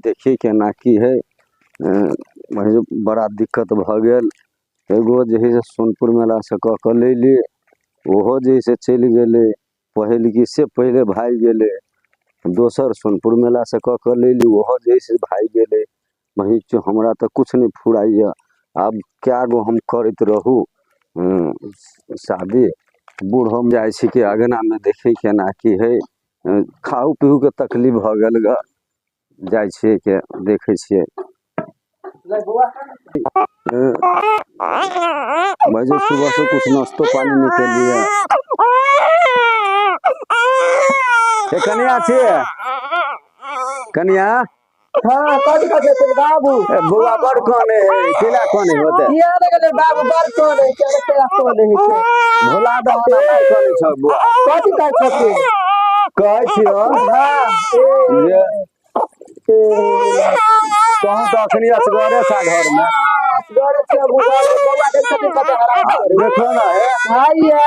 देखी केना की हइ बड़ा दिक्कत भऽ गेल एगो जे हइ से सोनपुर मेलासँ कऽ कऽ लैली ओहो जे हइ से चलि गेलै पहिलकी से पहिले भागि गेलै दोसर सोनपुर मेलासँ कऽ कऽ लैली ओहो जे हइ से भागि गेलै वही हमरा तऽ किछु नहि फुराइए आब कए गो हम करैत रहू शादी बूढ़ हम जाइ छी कि अङ्गनामे देखी केना की हइ खाहू पीहूके तकलीफ भऽ गेल गऽ जाइ छियै के देखै छियै भाई सुबह से कुछ नाश्तो पानी नहीं केलिए हे कनिया छियै कनिया हाँ कथी कहै छै बाबू ए, बौआ बड़ काने है केला काने होते किया ने गेलै बाबू बड़ काने केला केला काने है छै भोला दहना नहि काने छौ बौआ कथी कहै छथिन कहै छियौ हाँ जे तहन तऽ अखनी असगरे सा घरमे असगरे छै बौआ देखै छथिन कते हरान करै देखो ना हे हाइया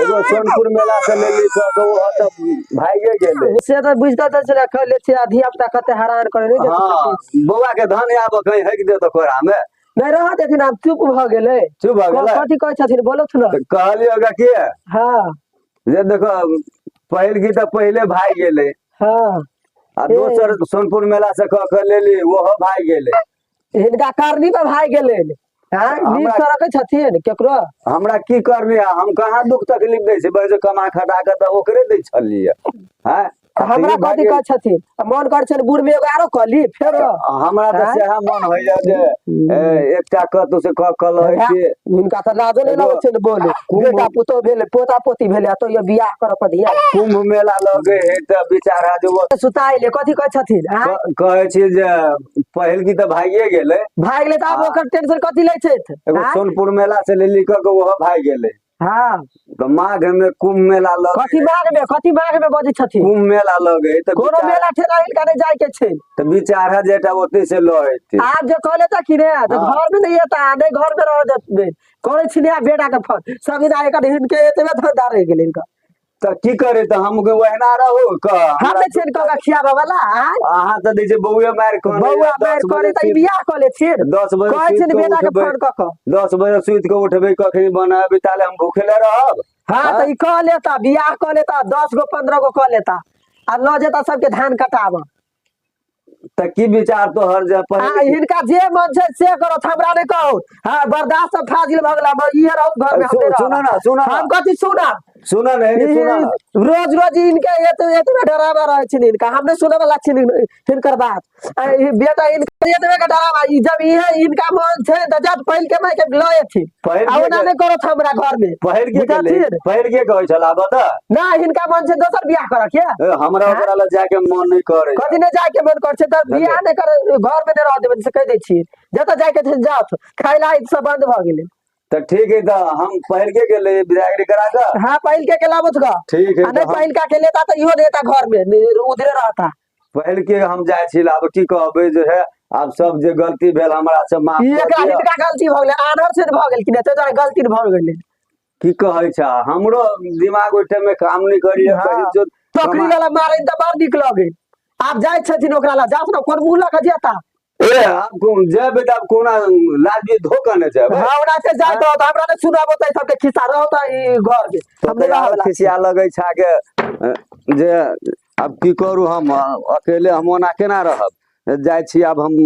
एगो सोनपुर मेला से लेली तऽ तऽ ओहो तऽ भागिए गेलै से तऽ बुझते तऽ छलै खैले छियै आ धिया पुता कते हरान करै नहि देखै हँ छथिन। बौआ के धन आब कहीं हेक दे तऽ कोरामे नहि रहऽ देथिन आब चुप भऽ गेलै चुप भऽ गेलै कथी कहै छथिन बोलथु ने तऽ कहलियै ओकरा के हँ जे देखो पहिल की तऽ पहिले भागि गेलै हँ आ दोसर सोनपुर मेला से कऽ के लेली ओहो भागि गेलै हिनका करनी पर भागि गेलै आँय नीक से रखै छथिन केकरो हमरा की करनी है हम कहाँ दुख तकलीफ दै छै बस कमा खटा के तऽ ओकरे दै छलियै आँय हमरा कथी कहै छथिन आ मन करै छनि बूढ़ मे एगो आरो कऽ ली फेरो हमरा तऽ आँय? सएह मन होइया जे ए, एकटा कतौ से कऽ कऽ लहै छी हिनका तऽ लाजो नहि एगो लगै छै ने बोले बेटा पुतोह भेलै पोता पोती भेलै आ तैयो बियाह करऽ पर धिया कुंभ मेला लगे है तऽ बेचारा जे ओ सुताइले कथी कहै छथिन आँय? कहै छी जे पहिल की तऽ भागिए गेलै भागि गेलै तऽ आब ओकर टेंशन कथी लै छथि एगो आँय? सोनपुर मेला से लेली कऽ के ओहो भागि गेलै हँ तऽ माघ मे कुंभ मेला लग कथी माघ मे बजै छथिन कुंभ मेला लगे तऽ कोनो मेला ठेला हिनका नहि जाय के छै तऽ विचार जे एकटा ओतै से लऽ एतै आब जे कहले तऽ कि रे तऽ हँ। घर मे नहि एता नहि घर मे रह देबै करै छी ने बेटा के फोन सब दिन एकर हिनके एतबे धंधा रहि गेलै हिनकर तऽ की करे तऽ हम ओहिना रहू कह हम नहि छियनि कऽ के खियाबऽ वाला आँय अहाँ तऽ दै छै बौए मारि कऽ बौआ मारि करे तऽ ई बियाह कऽ ले छियनि 10 बजे कहै सुति छियनि कऽ बेटा के उठबै फोन कऽ कऽ 10 बजे सुति कऽ उठबै कखनी बनाबी ताले हम भूखले रहब हाँ तऽ ई कऽ लेता बियाह कऽ लेता 10 गो 15 गो कऽ लेता आ लऽ जेता सबके धान कटाबऽ तऽ की विचार तोहर जे आ पहिले हिनका जे मन छै से करत हमरा नहि कहू हाँ बर्दाश्त सब फाजिल भऽ गेला इहे रहू घर में हम नहि सुन रहब। ना सुन ना हम कथी सुनब सुन ना एने सुन ना रोज रोज इनके एते एतबे डरावा रहै छै इनका हम नहि सुनऽ वाला छी हिनकर बात आ ई बेटा इनका एतबे के डरावा ई जब इहे इनका मन छै तऽ जब पहिल के माय के लऽ एथिन पहिल आ के ओना नहि करत हमरा घर में पहिल के गेलै बुझलथिन? पहिल के कहै छला बता ना हिनका मन छै दोसर बियाह करऽ के ए, हमरा ओकरा लग जाके मन नहि करे कथी नहि जाय के मन कर छै तऽ बियाह नहि कर घर में नहि रह देबै से कहि दै छी जतऽ जाय के छै जाउ खाय ला सब बंद भऽ गेलै तऽ ठीक है तऽ हम पहिल के गेलै बिदागरी करा कऽ हाँ पहिल के के लाबथ ग ठीक है आ तऽ नहि हम पहिलका के लेता तऽ इहो देता घर में उधरे रहता पहिल के हम जाइ छी आब की कहबै जे है आब सब जे गलती भेल हमरा से माफ ई कऽ एकरा दिअ हिनका गलती भऽ गेलै आनर से भऽ गेल कि नहि ताहि दुआरे गलती भऽ गेलै की कहै छ हमरो दिमाग ओहि टाइम में काम नहि करिए हाँ। कही जो टोकरी वाला मारे तऽ बड़ नीक लगे आब जाइ छथिन ओकरा लग जाउ ने कोन मुँह लऽ कऽ जेता ए आब कोन जेबै तऽ आब कोना लाज धो कऽ ने जेबै हाँ ओना से जाइत रहत हमरा नहि सुनाबो तऽ सबके खिस्सा रहत तऽ ई घर के तो हम नहि तऽ आर रहऽ वला छी। खिसिया लगै छै के जे आब की करू हम अकेले हम ओना केना रहब जाइ छी आब हम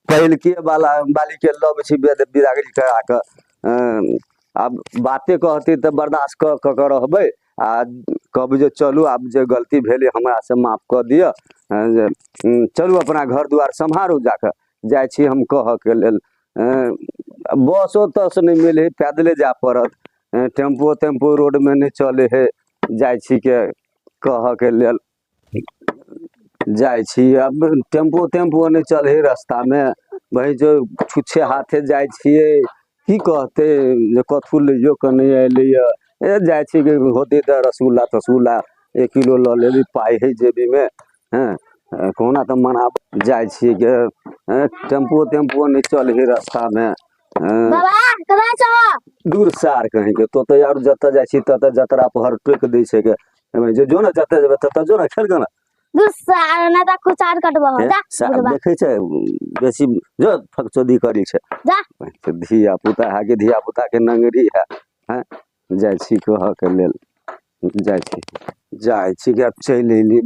पहिलके वाला बाली के लबै छी बिदागरी करा कऽ आब बाते कहतै तऽ बर्दाश्त कऽ कऽ के रहबै आ कहबै जे चलू आब जे गलती भेलै हमरा से माफ कऽ दिअ जे चलू अपना घर दुआर सम्हारू जाकऽ जाइ छी हम कहऽके लेल बसो तस नहि मिलै हइ पैदले जाय पड़त टेम्पुओ तेम्पू रोडमे नहि चलै हइ जाइ छी के कहऽके लेल जाइ छी आब टेम्पू तेम्पू नहि चलै हइ रस्तामे वही जो छुच्छे हाथे जाइ छियै की कहतै जे कथू लैयो कऽ नहि अयलैया ए जाइ छी कि होतै तऽ रसगुल्ला तसगुल्ला 1 किलो लऽ लेली पाइ हइ जेबीमे हँ कहुना तऽ मना जाइ छियै के टेम्पुओ तेम्पुओ नहि चलै हइ रस्तामे हँ बाबा कहाँ छह दूर सार कहींके तो तऽ यार जतऽ जाइ छी ततऽ जतरा पहर टोकि दै छै के जे जो ने जतऽ जेबै ततऽ जो ने खेल के ने। गुस्सा नहि तऽ कुछ आर कटबह जा बुढ़बा। देखै छै बेसी जो फकचोदी करै छै। जा। धिया पुता है कि धिया पुता के नंगरी है। हैं, जाइ छी कहऽ के लेल, जाइ छी, जाइ छी कि आब चलि अयली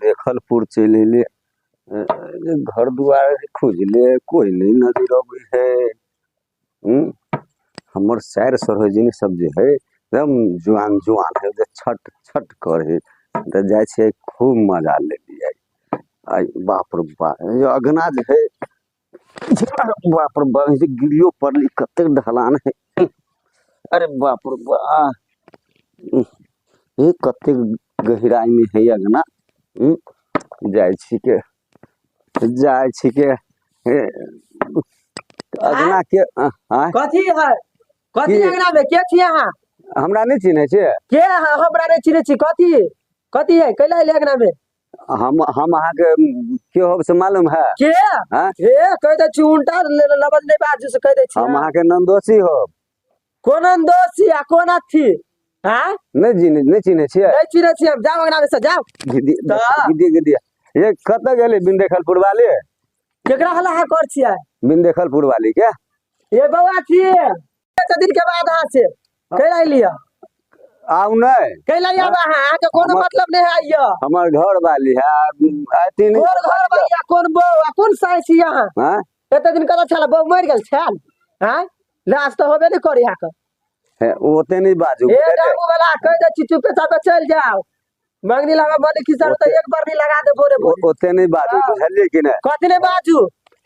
देखलपुर चलि अयली। घर दुआर खुजले कोइ नहि नजर अबै है। हमर सारि सरोजिनी सब जे है एकदम जुआन जुआन है, जे छट छट करै। तऽ जाइ छियै खूब मजा लेलियै। आइ बाप रे बाप, अगना जे है, बाप रे बाप, जे गिरियो पड़ली कतेक ढलान है। अरे बाप रे बा, ये कतेक गहराई में है अगना। जाइ छी के, जाइ छी के अगना के। आँय? कथी है, कथी की? अंगना में के छी अहाँ? हमरा नहि चिन्है छियै? के अहाँ? हमरा नहि चिन्है छी। कथी कथी है, कैला अयली अंगना में? हम अहाँके के होब से मालूम है? के? आँय? हे, कहि दै छी उल्टा लबज नहि बाजू से कहि दै छी। हम अहाँके नन्दोसी होब। कोन दोषी आ कोन अथी? हाँ? नहि चिन्है छियै? नहि चिन्है छियै हम। जाउ अंगना में से जाउ। गिद्दी तऽ? गिद्दी गिद्दी ये कतऽ गेलै बिंदेखलपुर वाली? केकरा हल्ला अहाँ कर छियै? बिंदेखलपुर वाली के। ये बौआ छी, एते दिन के बाद अहाँ से कैला अयलियै? आउ नहि। कैला आब अहाँ? अहाँके कोनो मतलब नहि है यौ। हमर घर वाली है, अथी नहि। कोन घर वाली आ कोन बौ आ कोन साइ छी अहाँ? हाँ? एते दिन कतऽ छल? बौ मरि गेल छल? हाँ, लाज तऽ होबे नहि करी अहाँके। हे, ओते नहि बाजू। ए डाबू वाला, कहि दै छी चुपे चापे चलि जाउ। मंगनी लगा बने खिसर तऽ एक बार नहीं लगा दे बोरे बोरे। ओते नहि बाजू, बुझलियै कि नहि? कथी नहि बाजू?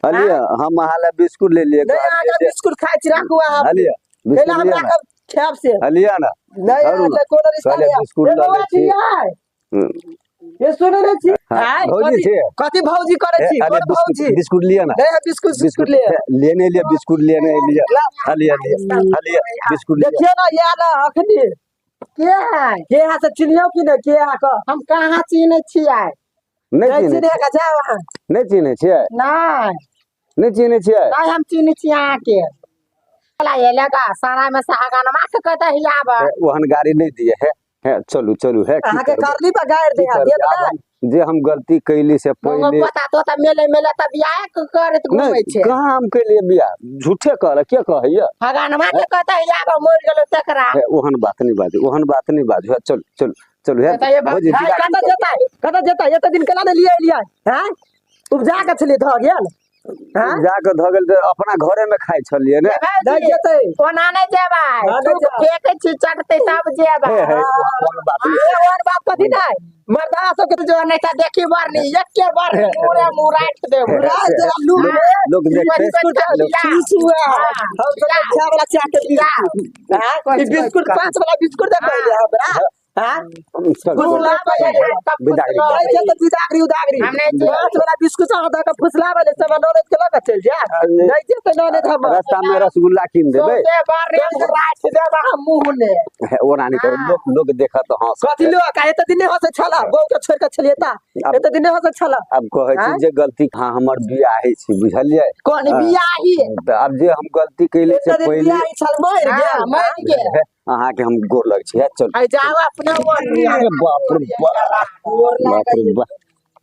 हलियै, हम अहाँ लए बिस्कुट लेलियै। नहि, अहाँके बिस्कुट खाइ छी, राखू अहाँ। हलियै, कैला बिस्कुट हमरा लिअ ने। कब खायब से? हलियै ने। नहि, धरू ने। अहाँके कोनो रिश्ता कहलियै नहि। बिस्कुट ए लऽ लै बौआ छी। छी, ये सुनै नहि छी? हाँ, आय, भौजी कथी छी। कथी भौजी करै ए, छी? अरे कोन बिस्कुट भौजी? बिस्कुट लिअ ने। नहि, बिस्कुट बिस्कुट ले लेने लिअ, बिस्कुट लेने लिअ। हलियै, हलियै, हलियै, बिस्कुट लिअ। देखियौ ने, आयल है अखनी। के है? के है से चिन्हियौ कि नहि? के है के? हम कहाँ चिन्है छियै? नहि नहि चिन्है? चिन्है के जाउ अहाँ। नहि चिन्है छियै? नहि। नहि चिन्है छियै? नहि, हम चिन्है छी अहाँके। एलै गा सारा में सहागनमा के कहते हियाब। हे, ओहन गाड़ी नहि दिए। हे हे, चलू चलू। हे, की अहाँके करबै? करनी पर गाड़ि की दे करबै? देत आब नहि। जे हम गलती कैली से पहिले पोता तोता मेले मेले तऽ बियाह करैत घूमै नहि छै। कहाँ हम कैलियै बियाह? झूठे कहलक, के कहैया? हगनमा के कहते हियाब मरि गेलो तकरा। हे, ओहन बात नहि बाजू, ओहन बात नहि बाजू। हे, चलू चलू चलू। हे तऽ ये भौजी, आय, बिदा कतऽ जेतै, कतऽ जेतै? एते दिन केना नहि लिए एलियै? हैं, उपजा के छलियै धऽ गेल? हैं? जा कऽ धऽ गेल तऽ अपना घरे मे खाइ छलियै ने। नहि जेतै। ओना नहि जेबै। हाँ, नहि थूक जायब। फेकै छी, चटतै तब जेबै। हे हे, ओहन बात नहि। ए, ओहन बात कथी नहि, मर्दाना सबके जो नहि तऽ देखी बरनी एके बरनी पूरे मुँह राखि देब। राज देला लू लोक लोक देखतै। बिस्कुट चूसू है। हम सब अच्छा वाला चाह के बिस्कुट। हैं? ई बिस्कुट 5 वाला बिस्कुट दे पहिले हमरा। हैं? चलू, चलू। बिदागरी नहीं जेतै बिदागरी उदागरी। हम नहि जेबै। 5 वाला बिस्कुट अहाँ दऽ के फुसलाबै ले सब ननद के लऽ के चलि जायब। नहीं जेतै ननद हमर। रास्ता में रसगुल्ला कीन देबै। सौंसे बरनी मुँह राखि देब अहाँ मुँह ने। हे, ओना नहि करू, लोक लोक देखत तऽ हँसत। कथी लोक आ एते दिन नहि हँसै छला, बहू के छोड़ि के छलियै ता एते दिन नहि हँसै छला। आब कहै छी आँय? जे गलती, हाँ, हमर बियाह छी, बुझलियै? कोन बियाही? तऽ आब जे हम गलती कैले से एते दिन पहिले बियाह छल मरि हाँ, गेल। मरि गेल। हे, अहाँके हम गोर लग छी। हे, चलू। आइ जाउ अपना ओर। अरे बाप रे बाप, बाप रे बाप,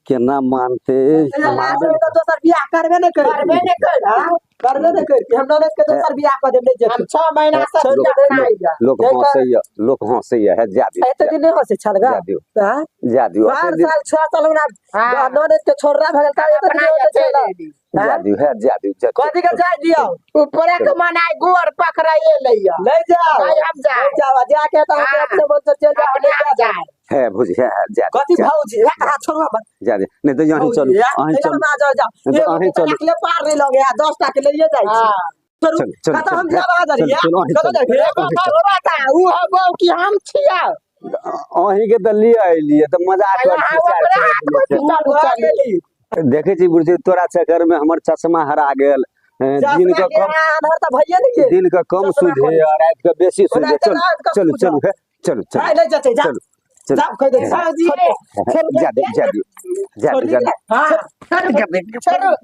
केना मानते? मानबे तऽ दोसर बियाह करबे नहि करबै। करबे नहि करबै। हाँ? करबे नहि करबै। हम ननद के दोसर बियाह कऽ देब, नहि हम जेतै। 6 महीना से लोक अपना लोक लोक नहि कर- हँसैया, लोक हँसैया। हे, जा दियौ, एते दिन नहि हँसै छल गा? जा दियौ, हाँ? जा दियौ। 4 एते दिन साल 6 साल हमरा हाँ। ननद के छोड़ना भऽ गेल तऽ एते दिन अपना नहि हँसै छल। जा दियौ, हे, जा दियौ, जा कथी के जाय दियौ? ऊपरे के मनाइ गोर पकड़ाइए लैया। नहि जाउ। नहि हम जाय। नहि जाउ, जाके तऽ अहाँके हाँ। अपने मन से चलि जाउ, अपने नहि हम जाउ। जाय। हे भौजी, हे, हे, जा कथी जा, भौजी? हे, हाथ छोड़ू हमर। जा दियौ, नहि तऽ अहीं भौजी, चलू, हे, अहीं एना चलू। ना जाउ, जाउ। नहि तऽ एगो अहीं के चलू। राखले पार नहि लगे है, 10 टा के लइए जाइ छी। हाँ। चलू, चलू, चलू, कतऽ हम चलू, जायब अहाँ चलू, जरिये? चलू, अहीं कतऽ चलू। जायब? हे बाबा बता, ऊ हबौ कि हम छियै? अहीं के तऽ लिए अयलियै तऽ मजाक करै अहाँ छी, चारि ओकरे सए हाथ दियै मे से। चलू भऽ चलू। गेली। देखै छी बुझी, तोरा चक्कर में हमर चश्मा हरा गेल। दिन चश्मा के के कम आन्हर तऽ भइए ने गेल। दिन के कम चश्मा सूझे खोलै। आ राति के बेसी ओना सूझे। तऽ चलू राति के चलू सूझत। चलू, हे, चलू चलू। नहि, नहि जेतै, जाउ। चलू चलू। जाउ, कहि दै छी। भौजी, जा दियौ, जा दियौ, जा दियौ, जा दियौ। हाँ, छोड़ू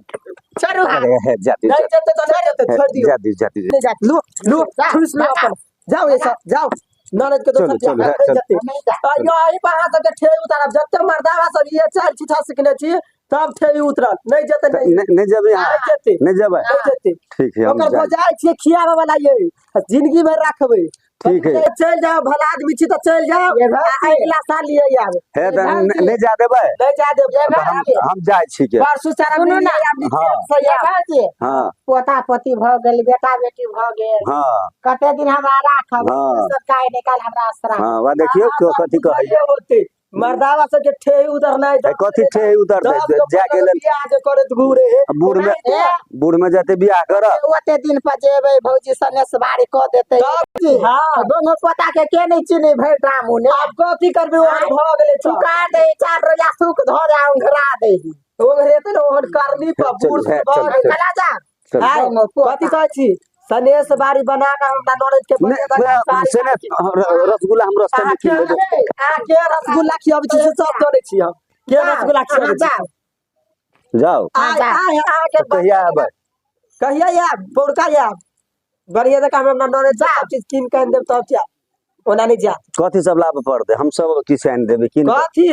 छोड़ू हाथ। अरे हे, जा दियौ, नहि जेतै तऽ नहि जेतै, छोड़ि दियौ। जा दियौ, जा दियौ। नहि जायत। लू लू, जा, ठूस लू भगा। अपन। जाउ एहिसँ, जाउ। ननद के दोसर चलू, बियाह चलू, करब, चलू। नहि जेतै। नहि जा। अइयो एहि पर अहाँ सबके ठेही उतारब जते मर्दावा सब इहे चालि छिछा सिखने छी तब ठेही उतरल नहि जेतै तऽ नहि नहि नहि जेबै अहाँ नहि जेतै नहि जेबै नहि जेतै ठीक है हम ओकर जाइ भौजाइ छियै खियाबे वाला ये जिंदगी भरि राखबै ठीक है चलि जाओ भला आदमी छी तऽ चलि जाओ ये आ भौजी। अगिला साल लिए आब हे तऽ नहि नहि जा देबै नहि जा देब ये तऽ हम भौजी। हम जाइ छी के परसू सारा सुनू ना। हाँ। ये भौजी, हाँ पोता पोती भऽ गेल बेटा बेटी भऽ गेल हाँ कते दिन हमरा राखब हाँ। सब काहे निकाल हमरा आसरा हाँ वएह देखियौ केओ कथी कहैया होते मर्दावा सबके ठेही उतरनाइ हे, कथी ठेही उतरतै जा के लेल बियाह जे करैत घूरे हे बूढ़ में बूढ़ में जेतै बियाह करऽ ओते दिन पर जेबै भौजी सनेस बारी कऽ देतै हाँ दोनो पोता के के नहि चिन्है भरि गाम आब कथी करबै ओहन भऽ गेलै तऽ सुखा दे चार रोजा सुख धऽ दे उंघरा दे ओहन हेतै ने ओहन करनी पर चलू, बूढ़ हे, भऽ चलू, गेलै। चलू। चला जा चलू आइ, दोनो पोता। कथी कहै छी सनेस बारी बना कऽ हमरा ननद के नहि, बनेलक वएह साड़ी से नहि, रसगुल्ला हम रास्ते में कीन लेबै अहाँ के रसगुल्ला खियाबै छी से सब जानै छी हम के रसगुल्ला अहाँ खियाबै छी जाउ जाउ आइ आइ अहाँके तऽ कहिया एबै कहिया आयब पौरका आयब बढ़िया जकाँ हम अपना ननद से सब चीज कीन कऽ आनि देब तब जायब ओना नहि जायब कथी सब लाबऽ पड़तै हम सब किछु आनि देबै कीन कऽ कथी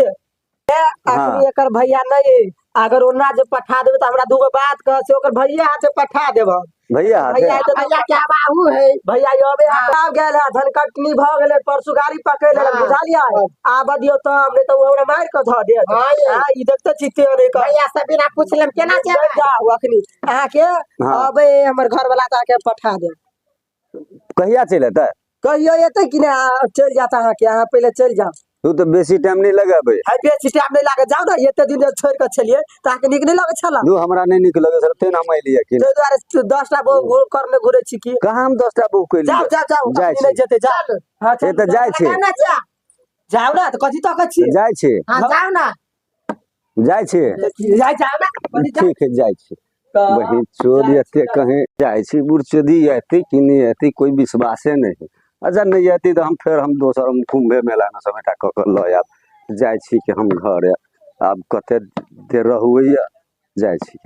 ए अखनी एकर भैया नहि अइ। अगर ओना जे पठा देबै तऽ हमरा दूगो बात कह से ओकर भैया हाथे पठा देब हम। भैया हाथे भैया एतै तऽ भैया के आबाहू है भैया ई अबे आब गेल है धनकटनी भऽ गेलै परसू गाड़ी पकड़ि लेलक हाँ। बुझलियै आबऽ दियौ तब नहि तऽ ओ हमरा मारि कऽ धऽ देत हाँ यै। हाँ ई देखते छी ते नहि कऽ भैया से बिना पूछले हम केना चलि जेबै जाउ अखनी अहाँके हाँ। अबै हमर घरवला तऽ अहाँके पठा देब कहिया चलि एतै कहियो एतै कि नहि अहाँ चलि जायत अहाँके अहाँ पहिले चलि जाउ तू तऽ बेसी टाइम नहि लगेबै है बेसी टाइम नहि लागत जाउ ने एते दिन जे छोड़ि कऽ छलियै तऽ अहाँके नीक नहि लगै छल दू हमरा नहि नीक लगै छल तें हम एलियै कि ताहि दुआरे 10टा बहु करने घुरै छी की कहाँ हम 10टा बहु केलियै जाउ जाउ जाउ जाइ अखनी नहि छी। जेतै जाउ हँ से तऽ जाइ छी ना जा जाउ ने तऽ कथी तकै छी जाइ छी हाँ जाओ ना जाइ छी जाइ जाउ ने कथी जाउ ठीक है जाइ छी तऽ बहिन चोद एते कहीं जाइ छी बूढ़ चोदी एती कि नहि एती कोइ विश्वासे नहि है अच्छा नहि एती तऽ हम फेर हम दोसर हम कुम्भे मेलामे समेटा कऽ कऽ लऽ आयब जाइ छी कि हम घर आब कते देर रहबै जाइ छी